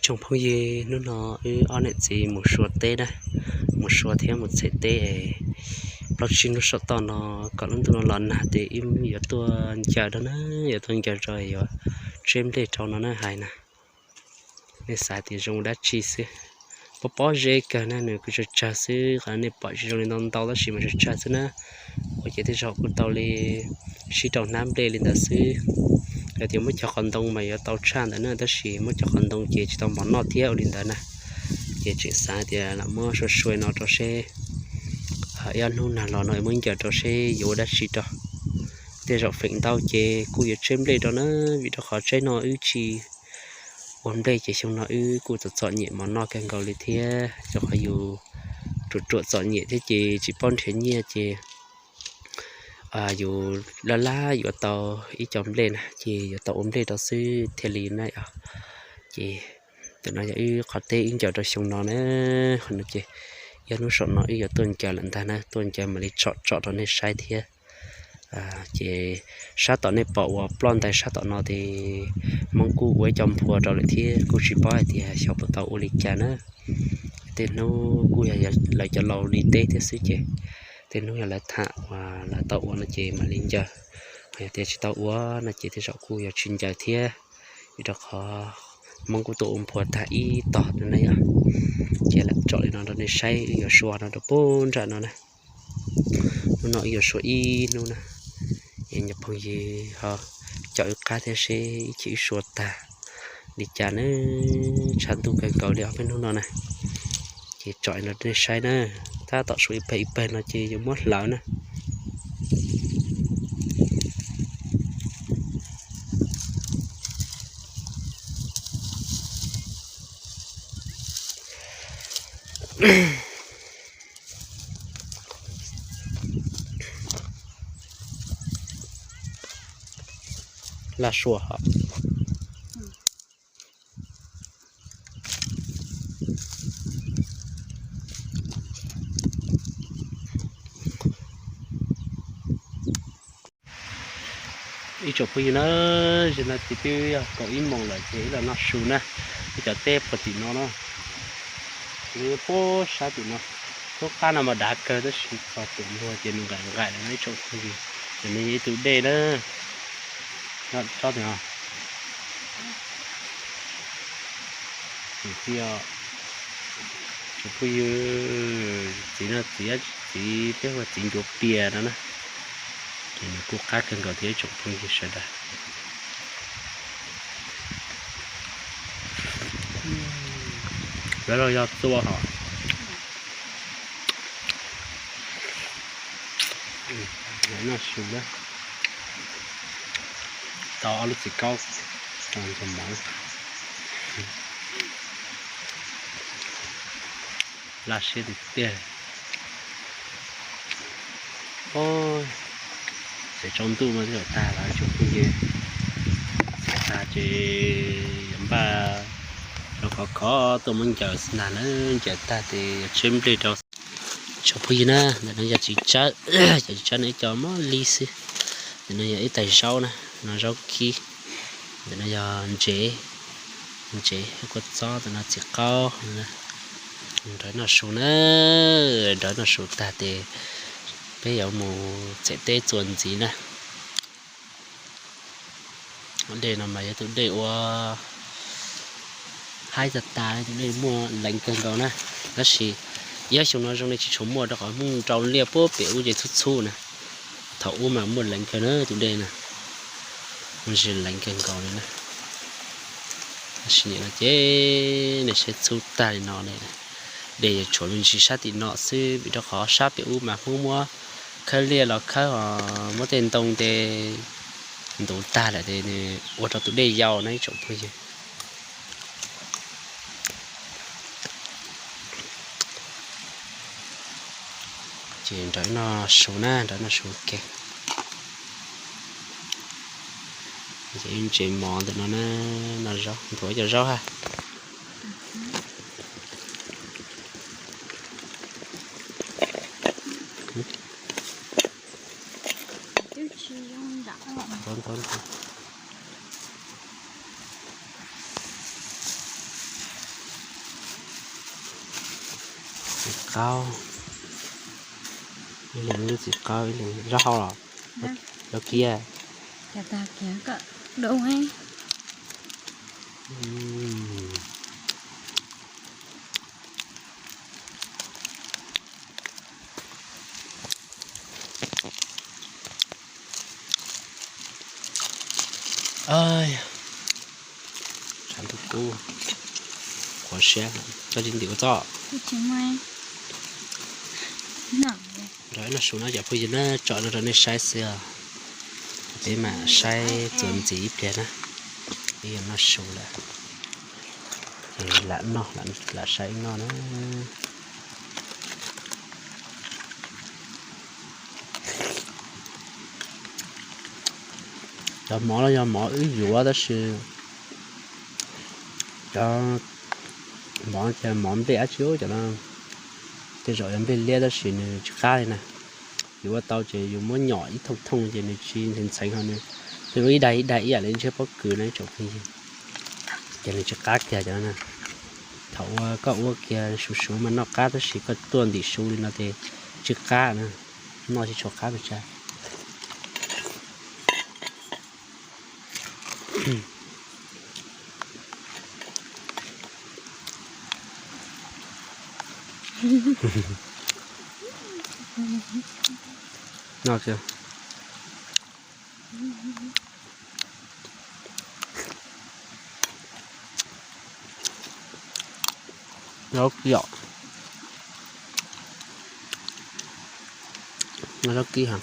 Tsoom phooj ywg, hnub no wb ob niam txiv mus sua teb na, mus sua thiab mus txhem teb es plaub tsib hnub saum toj no kom lub ntuj no los nag ces wb yuav tuaj ncaws rau na, yuav tuaj ncaws rau yuav tseb nplej rau no na hais na. Nej xav tias zoo dab tsi xwb, pob pob zeb kawg na, nws kuj tsawg tsawg xwb, qhov nej pom tsis zoo li ntau ntau tab sis mas tsawg tsawg xwb na. Ua ces tej zaum kuj tau li sib rau hnab nplej li ntawd xwb. Yog tias muab cog qhov ntoo mas yuav tau tshaj ntawd na, tab sis muab cog qhov ntoo ces tsis tau mov noj thiab ua li ntawd na. Ces tseem xav tias lam muab sua sua no rau seb ib ob hnub nag los no muab ncaws rau seb yuav ua dab tsi rau. Tej zaum feem ntau ces kuj yuav tseb nplej rau na, vim rau qhov tsaib no wb tsis ua nplej ces xyoo no wb kuj txom txom nyem mov noj kawg nkaus li thiab, rau qhov yus ruam ruam txom nyem thiab ces tsis paub nrhiav nyiaj ces yus laj laj yuav tau ib co nplej na ces yuav tau ua nplej rau xwb thiaj li na. Ces ntawm no yog wb qhov teb wb ncaws rau xyoo no na, qhov no ces ib ob hnub saum no wb yuav tuaj ncaws lawm ntag na, tuaj ncaws mam li tsom tsom rau nej saib thiab. Ces sab tom nej pom uas ploj ntais sab tom no ces Hmoob kuj ua ib co nphua rau lawm thiab, kuj tsis paub hais tias xyov puas tau ua li cas na. Tej hnub kuj yog lawv cov laus li teb thiab xwb ces tej hnub yog lawv tham uas lawv tau ua no ces mam li ncaws, ho yog tias tsis tau ua no ces tej zaum kuj yuav tsis ncaws thiab, vim rau qhov Hmoob kuj tuaj ua nphua tag ib tog no na yom. Ces lam tsom li no rau nej saib, wb yuav sua no rau pem nram no na. Hnub no wb yuav sua ib hnub na, es cov phooj ywg ho caum wb qab thiab seb ib chim wb sua tag li cas na. Tshav ntuj kawg nkaus li ob peb hnub no na. Ces tsom li no rau nej saib na, tab tom sua ib pawg ib pawg no ces yuav muab hlawv na. Laj sua hos. Ib tsoom phooj ywg na, zaum no ces twb yog kaum ib moos lawm ces wb los noj su na. Wb cov teb puag tim no na, puag sab tim no, lub qab no mas dav kawg tab sis txog pem luag ces nws nqaim nqaim lawm no ib tsoom phooj ywg. Ces nws yog ib tug dej na, tsob tim no. Tsoom phooj ywg, txiv no txiv, txiv peb hu ua txiv ncuav pias no na. Ces nws kuj qab kawg nkaus thiab ib tsoom phooj ywg sawv daws. Lawv los yog txua hos. Noj su na, tau ob lub txiv kaub, tau ntxuag mov, laj siab tiag tiag. Txiav tsaus ntuj no twb yuav tag lawm tsoom phooj ywg, txiav tag ces yuav npaj rau khov khov tuaj muab ncaws xwb ntag na, ncaws tag ces yuav tseb nplej rau. Tsoom phooj ywg na, ntawm no yog txiv tsawb, cov txiv tsawb no ib co mob li xwb. Ntawm no yog ib tais zaub na, no zaub kib. Ntawm no yog ntsev, ntsev kua txob, ntawm no txiv qaub. Nrog noj su na, nrog noj su tag ces peb yuav mus txhem teb txuas ntxiv na. Dej no mas yog tus dej ua haib tag tag, tus dej muaj leev kawg nkaus na. Tab sis ib ob xyoo no zoo li tsis tshua muaj rau qhov Hmoob rau liaj puag pem ub ces txhub txhub na. Thaum ub mas muaj leev kawg na tus dej na, muaj ntsis leev kawg nkaus li na. Tab sis nim no ces nej saib txhub tag li no, dej yuav tshuav me ntsis sab tim no xwb vim rau qhov sab pem ub mas Hmoob muab khawb liaj los khawb os, muab tej ntoo tej ntuv tag lawm ces nws ua rau tus dej yau na ib tsoom phooj ywg. Ces nrog noj su na, nrog noj su ke. Ces ntsev mov ntawm no na, noj zaub, nthuav cov zaub ha. Qaub, ib leeg lub txiv qaub, ib leeg zaub hau los, zaub kiab. Tshav ntuj kub, qhuav siab, koj tsis ntim ua txoj. Nrog ib noj su no cov phooj ywg na, tsom no rau nej saib xwb os. Peb mam saib txuas ntxiv ib pliag na. Peb yuav noj su lawm, ces lam noj, lam saib ib noj na. Cov mov no yog mov wb yuav tab sis cov mov ces mov nplej dab tsi cov no, tej zaum yog nplej liab tab sis nws tsis qab li na. Yus ua tau ces yus muab nyom ib thooj thooj ces nws tsis ntxhee ntxhee ho nws pheej ua ib daig ib daig ib yam li ntshiab pob kws no ib tsoom phooj ywg. Ces nws tsis qab kiag cov no na. Thaum ua koj ua kiag suv suv mas noj qab tab sis koj tuaj ntim su li no ces tsis qab na, noj tsis tshua qab pes tsawg. Noj kiag. Zaub kib os. Zaub kib heev.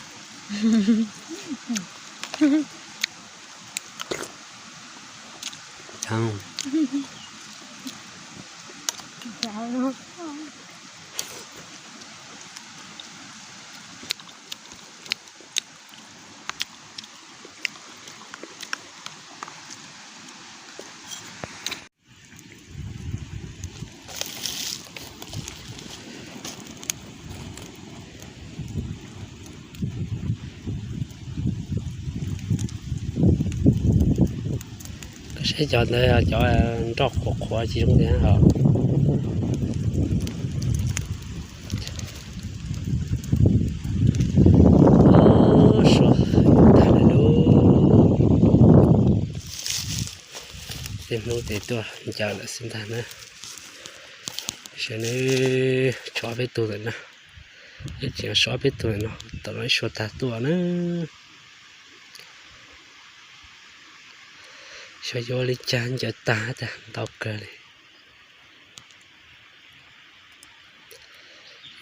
Koj saib cov ntawd cov nroj qhuav qhuav tsis zoo tiag os. Suav tag lawm lauj. Tej hnub ces tuaj ncaws lawm xwb ntag na. Sawv nws tshuav peb tug ntawm no, ib tseem tshuav peb tug ntawm no, tom no ib suav tag tuaj na. Xyov yuav li cas ncaws tag tas ntau kawg li.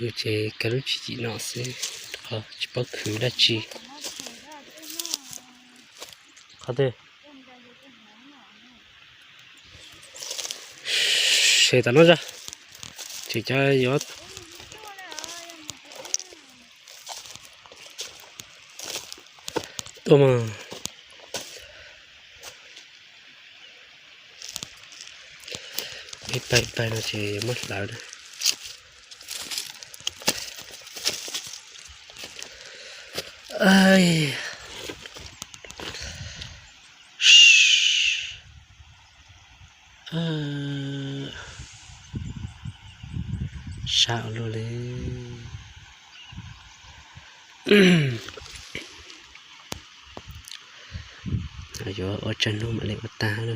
Yus ces kawg lub tswv yim no xwb, tsis paub khwv dab tsi. Qhov twg? Seb tam no tso, ces cov yuav tuaj mas. Ib pawg ib pawg no ces muab hlawv na. Sab ua luaj li. Yuav ua tsawg hnub mam li ua tag.